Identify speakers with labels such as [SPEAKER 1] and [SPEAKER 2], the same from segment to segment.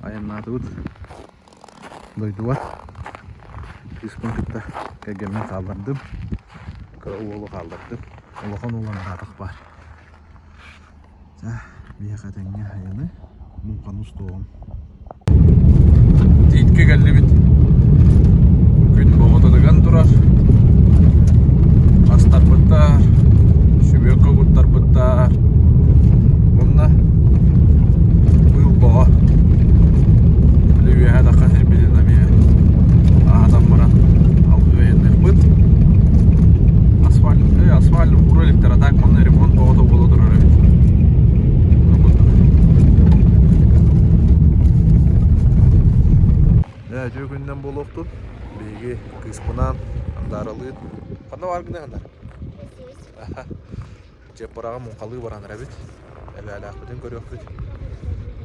[SPEAKER 1] Айаннаатыбыт дойдубар. Кыыспын кытта кэргэммин хааллардым. Кыра уолу хааллардым. Улахан уол анаатах баар. Чэ, биһиэхэ этэҥҥэ айаны, муҥханы устуоҕум. Тииткэ кэллибит. Күн боҕото тыган турар. Астарбыттар, сүбүөккэ куттарбыттар. Уонна быыл боҕо. Били үөһэ тахха сирбитин эмиэ аһатан баран алгыы айанныахпыт. Асфальт, э, асфальт уура иликтэр, а так манна ремонт боҕото буола турар эбит. Ону курдук. Дьэ, үтүө күнүнэн буолуохтун. Биһиги кыыспынаан Андааралыын. Ханна баар гыныаҥ Андаар? Чыаппараҕа муҥхалыы баран эрэбит. Эбээлээхпитин көрүөхпүт.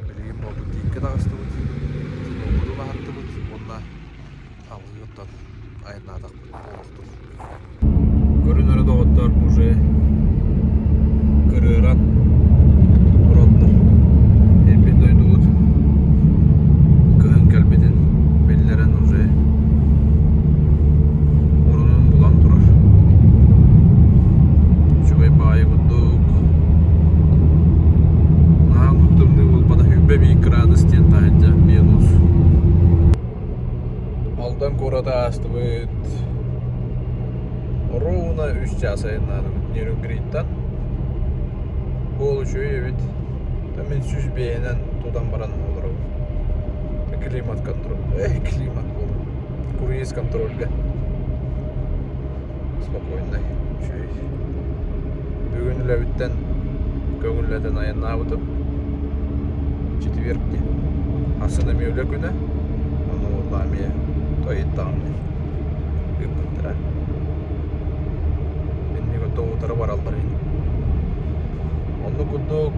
[SPEAKER 1] Билигин буолбут тииккэ таҕыстыбыт. Уоппутун аһаттыбыт уонна алгыы оттон айаннаатахпыт буолуохтун. Көрүн эрэ доҕоттор уже кырыыран тураллар. Ирбит дойдубут кыһын кэлбитин биллэрэн уже орунун булан турар. Үчүгэй баайы курдук. Наһаа тымныы буолбатах 101 градус диэн таһырдьа минус. Алдан куораты аастыбыт. Ровно үс чаас айаннаатыбыт Нерюнгриттан. Буол үчүгэй эбит. Мин 105-инэн тутан баран олоробун. Климат контроль. Эй, климат буолар. Круиз контрольга. Спокойный, үчүгэй. Бүгүн үлэбиттэн көҥүллэтэн айаннаабытым. Четверг дии. Ахсын эмиэ үлэ күнэ. Ону уоллаа эмиэ тойуттаҕым дии. Ыыппыттара. Инник утары бараллар ини. Оннук курдук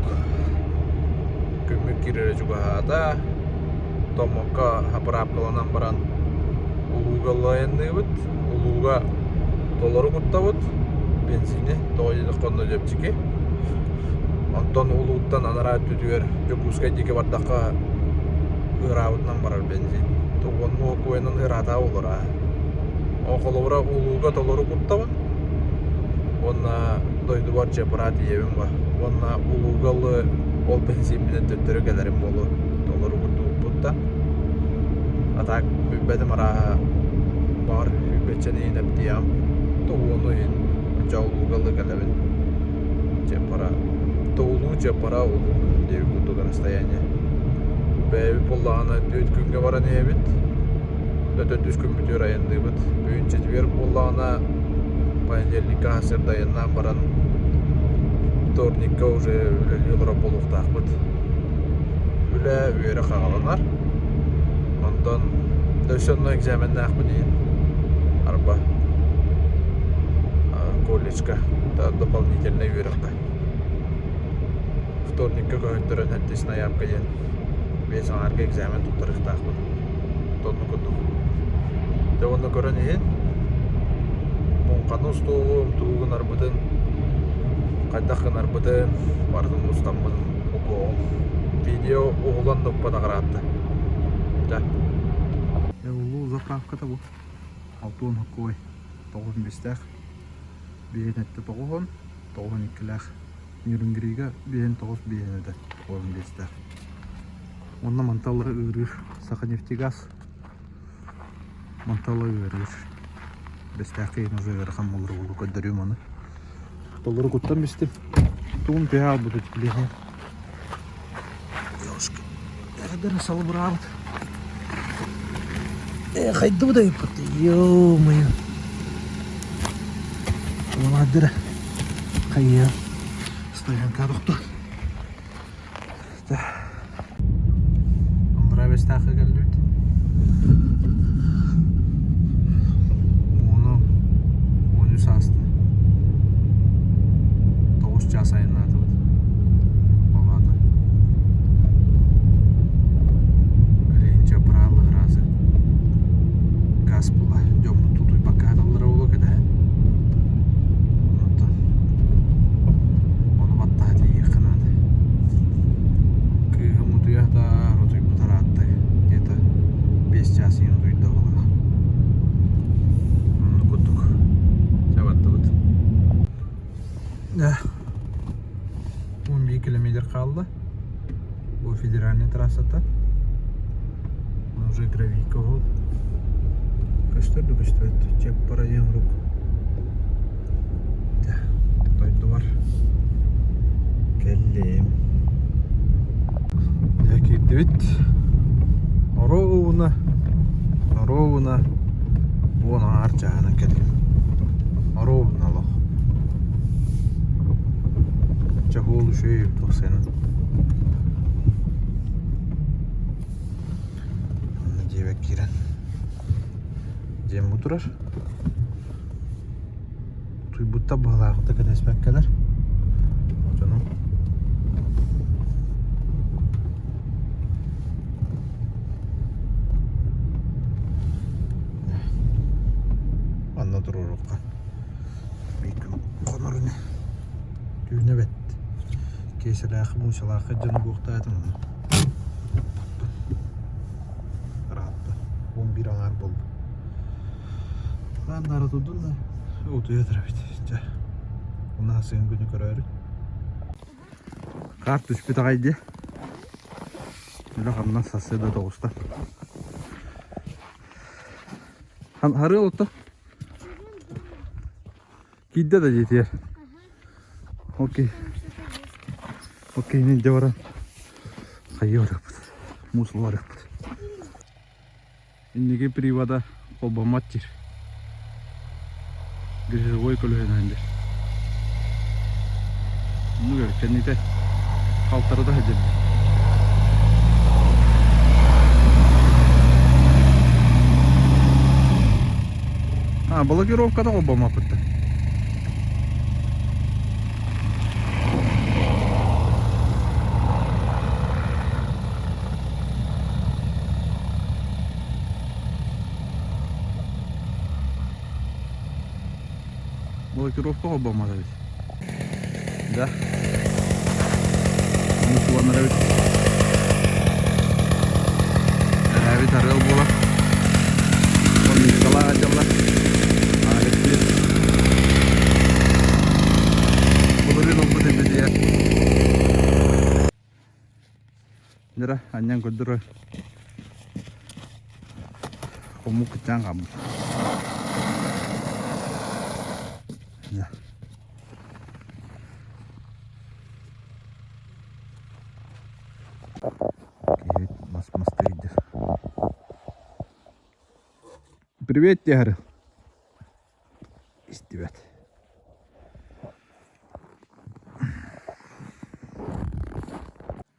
[SPEAKER 1] күммүт киирэрэ чугаһаата. Томмокко хапыраапкаланан баран улууга айанныыбыт. Улууга толору куттабыт бензини. Тоҕо диэтэххэ онно чэпчэки. Онтон улууттан анараа өттүтүгэр Дьокуускай диэки бардахха ыараабытынан барар бензин. Уоннуу окуойанан ыараатаа буолар Ол холобура улууга толору куттабын уонна дойдубар Чепура тиийэбин ба уонна улууга ылы ол бензимминэн төттөрү кэлэрим буолуо толору куттубуппуттан. А так билбэтим арааһа баҕар сүүрбэччэни иһин эптиэҕим тоҕуону иһин оччо улууга ылы кэлэбин Чепура Тоҕулуу Чепура улуу диэбит курдук расстояние. Бэйэбит буоллаҕына түөрт күҥҥэ баран иһэбит. Төрдүс күммүтүгэр айанныыбыт. Бүгүн четверг буоллаҕына, понедельникка сарсыарда айаннаан баран, вторникка уже үлэлии олорор буолуохтаахпыт. Үлэ, үөрэх аҕаланар. Онтон өссө онно экзаменнаахпын иһин арба колледжка дополнительнай үөрэххэ вторникка көһөттөрөн сэттис ноябрьга диэн биэс аҥаарга экзамен туттарыахтаахпын. Оннук курдук. Дьэ уонна көрөн иһин муҥханы устуоҕум, тугу гынарбытын, хайдах гынарбытын барытын устаммын угуоҕум. Видео уһулан да укпатах ыраатта. Дьэ. Улуу заправката бу. Алтуон хоккуой тоҕус биэстээх. Биэһин эттэ тоҕуһун, тоҕуһун иккилээх. Нерюнгрига биэһин тоҕус биэһин этэ, тоҕуһун биэстээх. Уонна манталлара ыарыыр Саханефтегаз манталла ыарыыр. Бэстээххэ иһин уже ыарахан буолар буолуо көрдөрүөм ону. Толору куттан бистим. Тугум түһэ хаалбыт утепление. Ёшки. Эҕэрдэ салыбыраабыт. Э, хайдыбыт айыппыт. Ё-моё. Уолааддара. Хайа. Стоянка тохтоо. Аллараа Бэстээххэ кэллибит. Уону 13 ааста. Тоҕус чаас айаннаатыбыт. Ол аата Билигин Чапраал ыраазы газ була дьоммут тутуйбакка сыталлара буолуо кэтэһэн. Онтон ону баттаһа тиийиэххэ наада. Кыыһым утуйа сытар, утуйбут арааттай. километр хаалла. Бу федеральнай трассата. Уже гравийка ол. Көстөр да көстүбэт. Чеппара диэн рук. Дойдубар кэллим. Дьэ киирдибит. Оруобуна, оруобуна уон аҥаар чааһынан кэллим. Оруобуна олох. Чохуол үчүгэй эбит уопсайынан. Онно дьиэбэр киирэн дьиэм бу турар. Утуйбуттар быһалаахыта кэтэспэккэлэр. Дьонум Манна туруоруохха. Биир күн хонор ини. Түүнэ бэт. Киэсэлээххэ, муусалаахха дьону буохтаатым. Ыраатта. 11 аҥаар буолла. Хааннаара турдун да утуйа турабит. Чэ, уна сыын күнү көрөөрү. Хаар түспүт аҕай дии. Үлэ-хамнас сарсыарда тоҕуста. Харыал отто. Киирдэ да дьиэтигэр. Окей. Окей, мен дьэ баран хайыы барыахпыт. Муус барыахпыт. Инники привода холбоммот диир. Грижевой көлөһүнэн диир. Ну, кэннитэ халтарыта сылдьар. А, блокировката холбоммаппыт да. Блокировка холбоммот эбит. Да. Мусуланар эбит. Эбит арыал буолар. Помидкалаах дьаллар. Былырыын ылбыт эбитигэр. Дьара анньан көрдөрөр. Хомук кытаан хаалбыт. Киһибит мас мастыйдыр. Привет, Тиһары. Истибэт.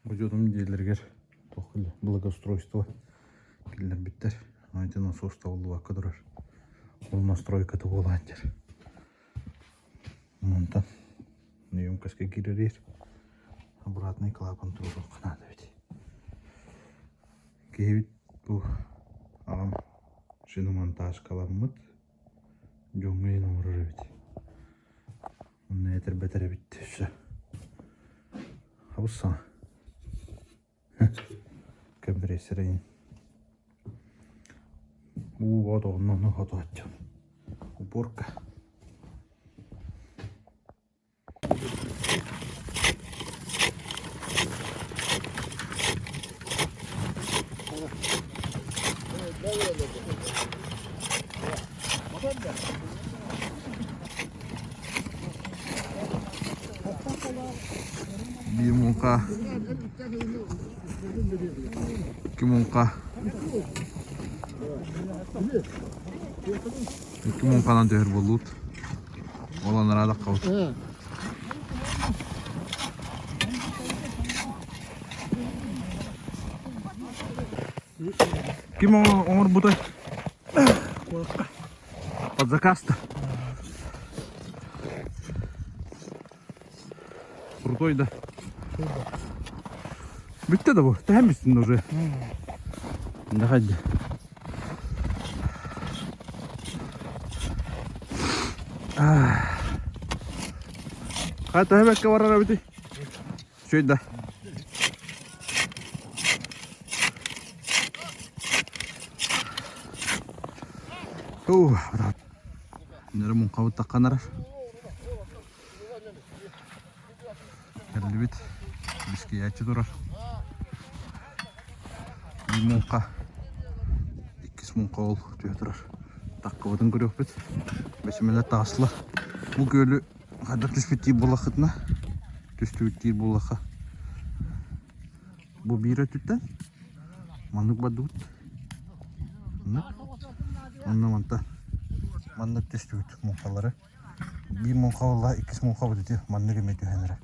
[SPEAKER 1] Бу дьонум дьиэлэригэр туох благоустройство киллэрбиттэр. Ити насос табыллыбакка турар. Ол настройката буолаан дьэр. Онтон емкостька киирэрир. Обратный клапан туруоруохха наада эбит. Киһибит бу аҕам шиномонтажкаламмыт дьоҥҥо иһин оҥорор эбит. Онно этэрбэтэр эбит өссө. Хабыс саҥа. Компрессор эйин. Уу от онно хотооччу. Уборка. Биир муҥха, икки муҥха, икки муҥханан түһэр буоллубут. Ол анараа таххабыт. Ким оҥорбута? Под заказ-то. Крутой да. Бүттэ да бу. Тэһэн бүттүн уже. Дахайды. Хайа төһө бэккэ барар эбитий? Үчүгэй да. Ух, Нөрө муҥхабыт тахханар. Кэллибит. Бискийээччи турар. Биир муҥха, иккис муҥха ол түһэ турар. Таккыбытын көрүөхпүт. Бэчимэлэр таҕыстылар. Бу күөлү хайдах түспүт диир буоллаххытына, түстүбүт диир буоллахха, бу биир өттүттэн маннык бардыбыт. Маннык. Онно манта маннык түстүбүт муҥхалары. Биир муҥха буолла, иккис муҥхабыт ити маннык эмиэ түһэн эрэр.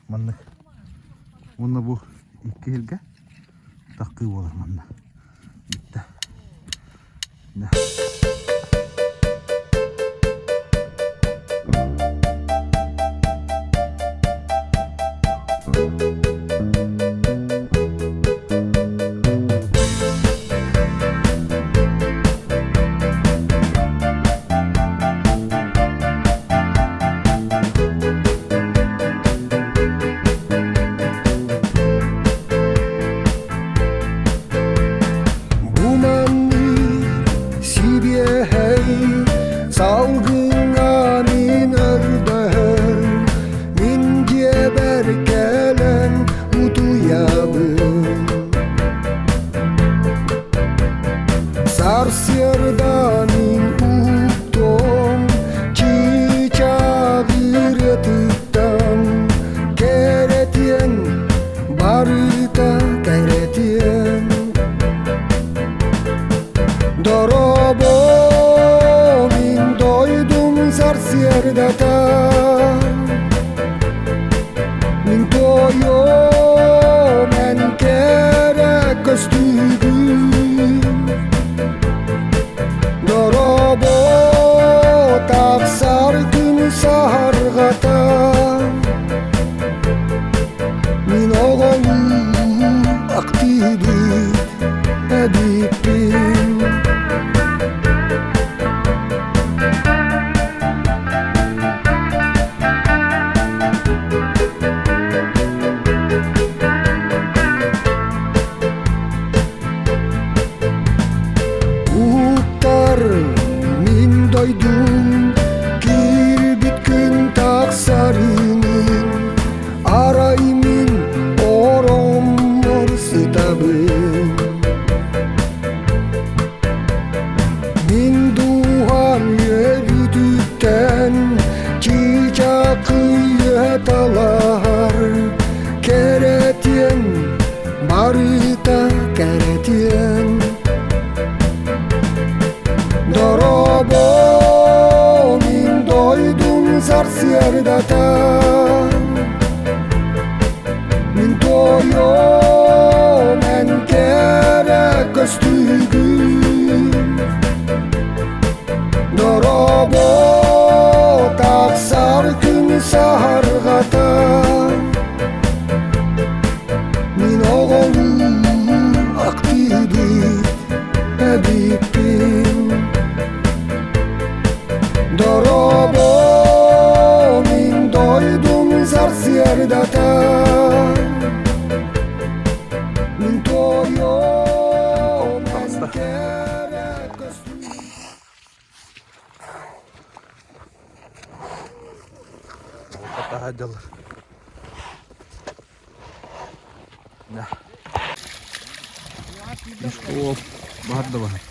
[SPEAKER 1] Маннык. Уонна бу икки сиргэ таххыы буолар манна. Бүттэ. Да.
[SPEAKER 2] Бу маннык сибиэһэй салгыҥҥа мин өрдөһөр, мин дьиэбэр кэлэн утуйабын. Сарсыарда мин уктуом чыычаах ырыатыттан кэрэтиэн барыта кэрэтиэн Дорообо мин дойдум сарсыардата Мин туойуом эн кэрэ көстүүгүн Дорообо тахсар күн саһарҕата Мин оҕолуу актыыбыт эбиппин Уһуктар мин дойдум киирбит күн тахсарынын арай мин ороммор сытабын Мин дууһам үөрүүтүттэн чыычаакыйа талаһар кэрэтиэн барыта кэрэтиэн Дорообо мин дойдум сарсыардата Мин туойуом эн кэрэ көстүүгүн Дорообо тахсар күн саһарҕата Мин оҕолуу актыыбыт эбиппин Дорообо мин дойдум сарсыардата Мин туойуом эн кэрэ көстүү
[SPEAKER 1] Таһаадьалар. О, баһар да баһар.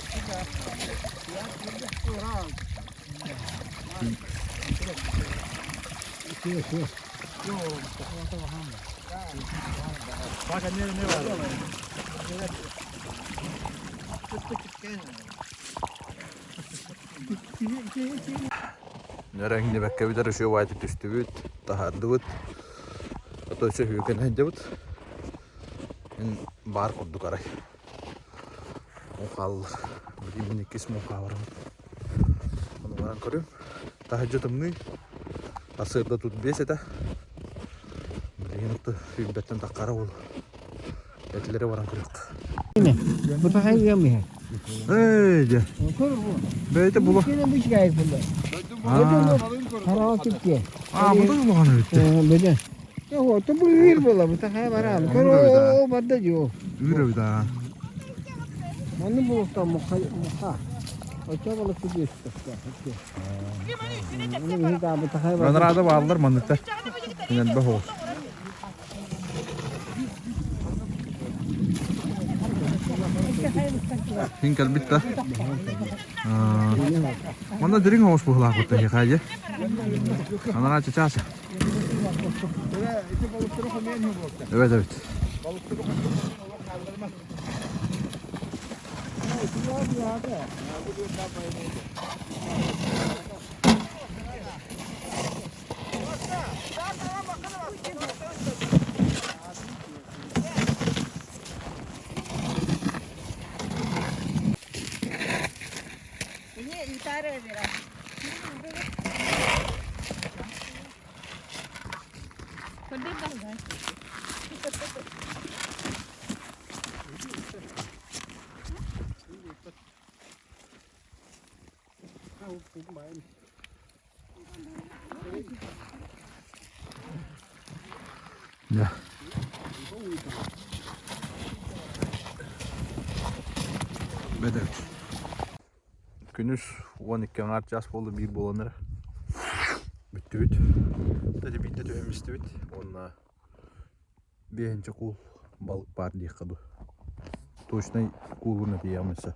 [SPEAKER 1] Нөрөҥнүбэккэ бүтэр үчүгэй баайдык түстүбүт, таһаардыбыт. Ото өссө үһүкэн сылдьабыт. Мин баар курдук арай. Муҥхааллар. Билигин мин иккис муҥхаа барабын. Ону баран көрүм. Таһырдьа тымныы. Сарсыарда тут биэс этэ. Билигин отто сүүрбэттэн таххара буолуо. Этилэри баран көрүөххэ. Эй, дьэ. Бэйэтэ була. Аа, бу да улахан эбит.
[SPEAKER 3] Бу була, бу тахай барам. Көрө барда жо.
[SPEAKER 1] Үүр эбит аа.
[SPEAKER 3] Манны булуктан муха муха. Очо балык
[SPEAKER 1] Манарада бааллар манныктар. Элбэх оҕус. Хин кэлбит да. Манна дириҥ оҕус быһылаах бутта хихайы. Анараа чычаас. Evet evet. Дьэ. Бэдэбит. Күнүс 12 аҥаар чаас буолла биир буолан эрэ. Бүттүбүт. Кстати, биирдэ түһэн истибит. Уонна биэһинчэ куул балык баар диэххэ дуу. Точнай куулун этийэҕим өссө.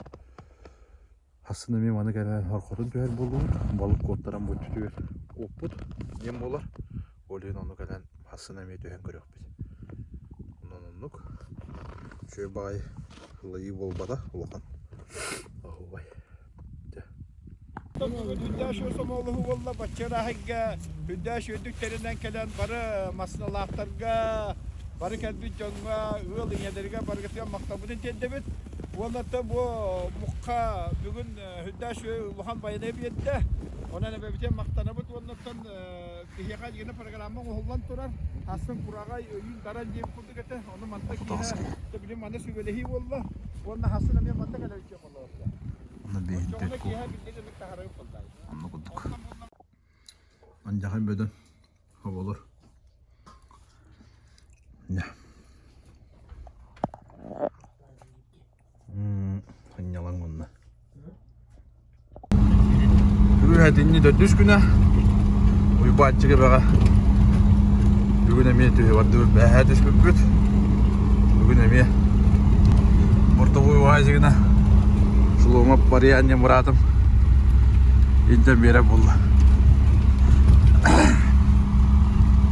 [SPEAKER 1] Хассын эмиэ маны кэлэн хорхотун түһэр буоллубут. Балык куоттаран бүттүтүгэр куоппут диэн буолар. Ол иһин ону кэлэн хассын эмиэ түһэн көрүөхпүт. Онон оннук. Үчүгэй баҕайы ылайыы буолбата улахан. Оһуобай. Дьэ.
[SPEAKER 4] Үрдээх сомоҕолоһуу буолла бачча ырааһыйга үрдээх үөрдүк тэринэн кэлэн бары массыыналаахтарга, бары кэлбит дьоҥҥо, ыал ийэлэригэр барыгытыгар махталбытын тиэрдэбит. Уонна бу мухха бүгүн үрдээх улахан байанай биэрдэ. Онон эбэбитин махтанабыт уонна биһиэхэ итиннэ программа оҥоһуллан турар. Хассын кураҕай өйүүн даран диэн курдук этэ. Ону манта киэһэ билим манна сүбэлэһии буолла. Уонна хассын эмиэ манта кэлэбит
[SPEAKER 1] Онно биэһин куул. Онно курдук. Андьаҕай бөдөҥ оболор. Дьэ. Сынньалаҥ уонна. Бүгүн этинни төрдүс күнэ. Уйбааччыга бэҕэ. Бүгүн эмиэ түһэ бардыбыт, бэһээ түспүппүт. Бүгүн эмиэ бортовой уазигына Шломов Барьян диэн быраатым илдьэн биэрэр буолла.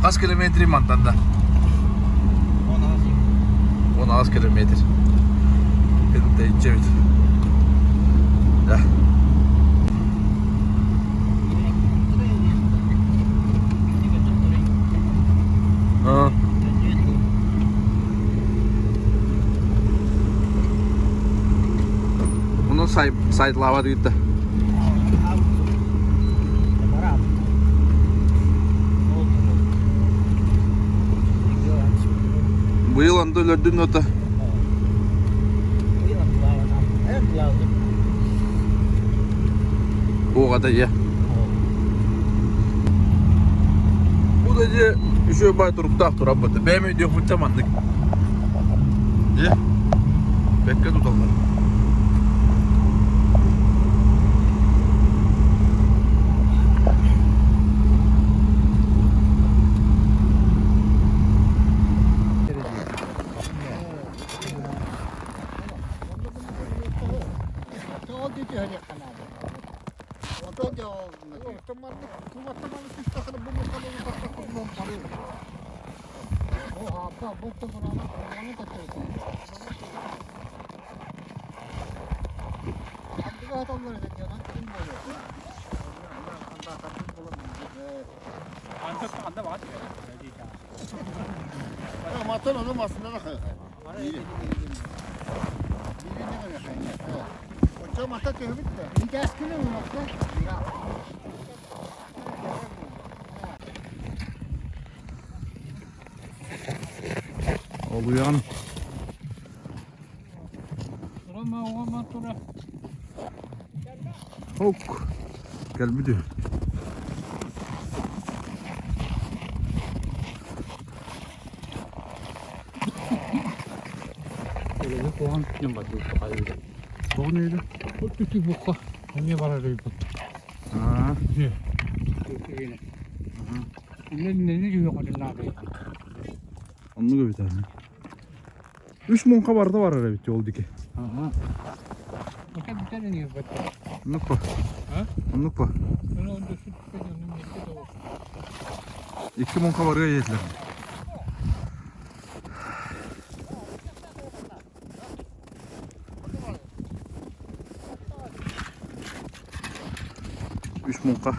[SPEAKER 1] Хас километри мантан да? 16 километр. Тэйчэбит. Да. А. Ону сайтлаабат ыытта. Быйыл анды өлөрдүн нота. Буоҕата дьэ. Бу да дьэ үчүгэй баай туруктаах турар быта. Бэйэм өйдүөхпүттэн маннык. Дьэ, бэккэ туталлар. Олуйан. Ок. Кэлбит үһү. Тоҕо нөйдө?
[SPEAKER 3] Эмиэ барар ыйбыт.
[SPEAKER 1] Аа. Оннук эбит аһы. Үс муҥха барда барар эбит ол диэки. Оннук по. Оннук по. Икки муҥха барыа диэтилэр. Үс муҥха.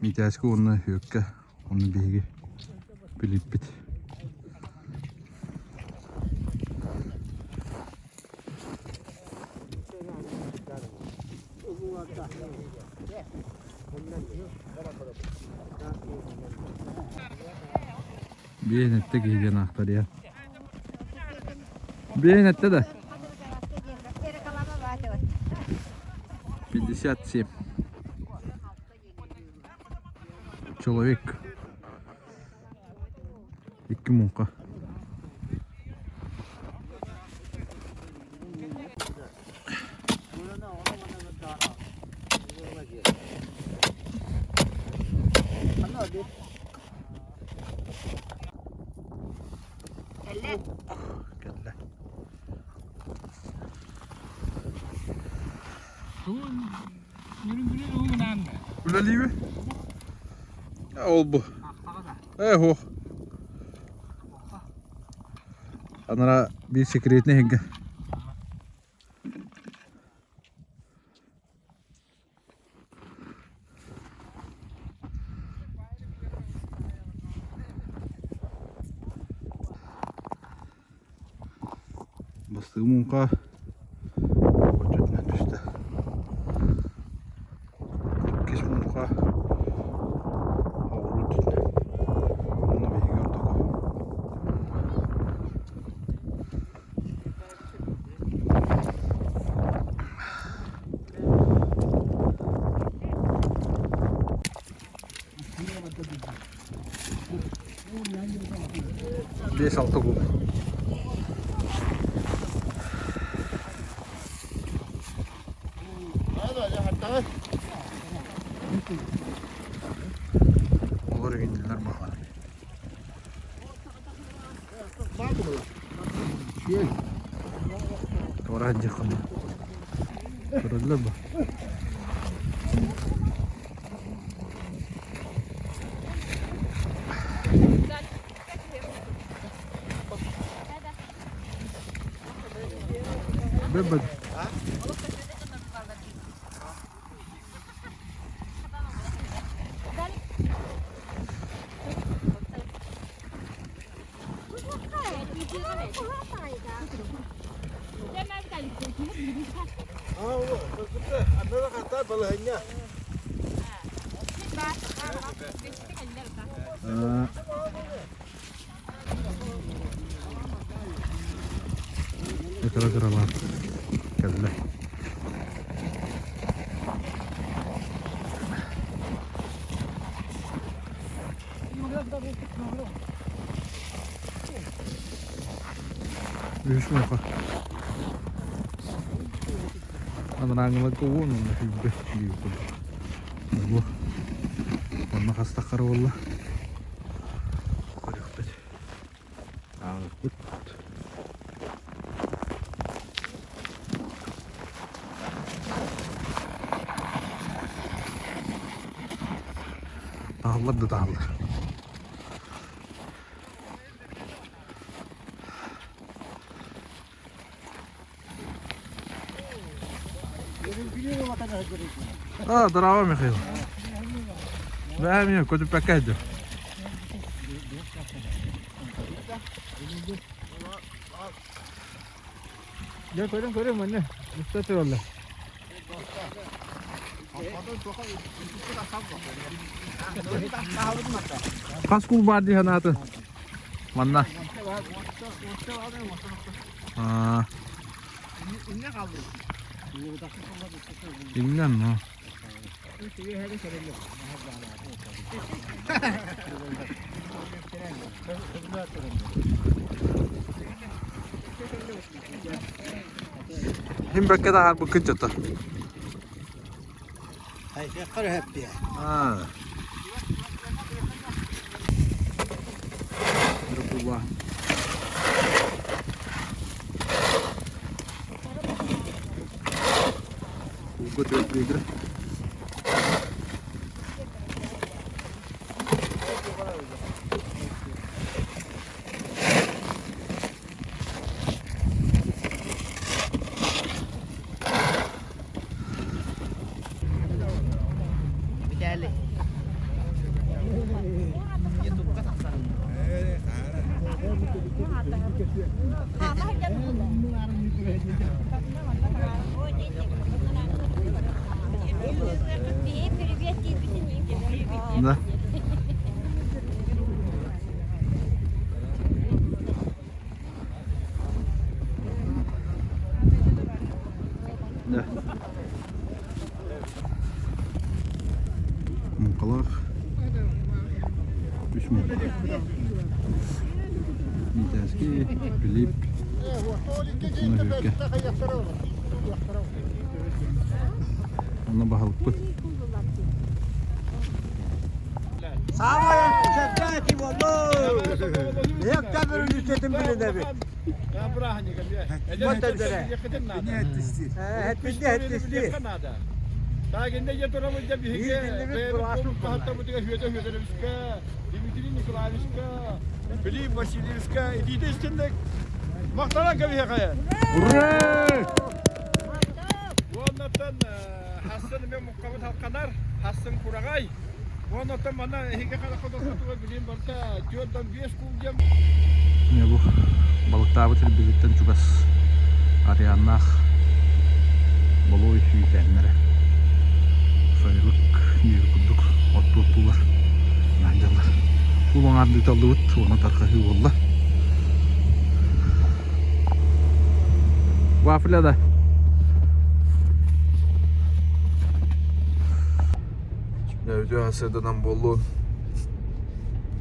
[SPEAKER 1] Митээски уонна Үөккэ Ону биһиги билиппит. Биэн эттэ киһи диэн аахтарыйа. Биэн эттэ да. 57. Человек. Икки муҥха. Кэллэ. Үлэлиибин. Ол бу. Ээ һуох. Анара биир секретный иһингэ. Бастыҥ муҥха оччотунан түстэ. Иккис муҥха оҕуруот түннэ. Онно биһиги ортоку. Биэс-алта куб. Олор иҥиннилэр баҕар. Туора дьаххана. Көрөллөр ба? Бэбэт. Кыра кыралаах кэллэ. Үһүс муҥха. Анарааҥҥыларга уон уонна сүүрбэ биир курдук. Бу онно хастаххара буолла. Көрүөхпүт. Ааҕыахпыт. Таһыллар да таһыллар. А, здорово, Михаил. Да, меня көтүппэккэ сылдьар.
[SPEAKER 3] Дьэ көрүҥ көрүҥ манна уста тураллар.
[SPEAKER 1] Хас кул баар дии санаатын? Манна. Аа. Иннен ну. Хим бэккэ таһаарбыккын чата. Аа. Рукула. Көтүөттүүгүн. Да. Да. Муҥхалаах үс муҥха. Митээски, Филипп, Нөһүөккэ. Онно баһылыкпыт.
[SPEAKER 5] Саамай сэргээтим боллу. Эктабыр үлүсетин билинэбит.
[SPEAKER 4] Дмитрий Николаевичка, Филипп Васильевичка итиитэ истинник махтанан кэбиһэхэ.
[SPEAKER 1] Ура!
[SPEAKER 4] Уоннаттан хассын мен муккабыт халканар, хассын курагай. Уоннаттан манна эһиги харахха билин барта 4-5 кул диэн
[SPEAKER 1] Эмиэ бу балыктаабыт сирбититтэн чугас Арианнаах Болуой үүтээннэрэ сайылык диэри курдук оттуоттуулар наадьаллар. Кул аҥаардыыта ыллыбыт уонна тарҕаһыы буолла. Вафля да. Үтүө сырдынан буоллун.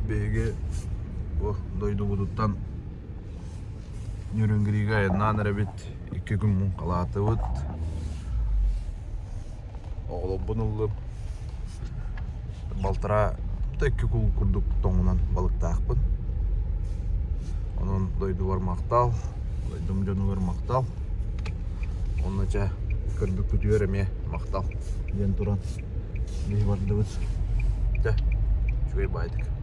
[SPEAKER 1] Биһиги Бу дойдубутуттан Нерюнгрига айаннаан эрэбит, икки күн муҥхалаатыбыт. Оҕолорбун ыллым. Балтараа икки кул курдук тоҥунан балыктаахпын. Онон дойдубар махтал, дойдум дьонугар махтал. Онно чэ көрбүккүтүгэр эмиэ махтал диэн туран биһи бардыбыт. Чэ, үчүгэй баайдык.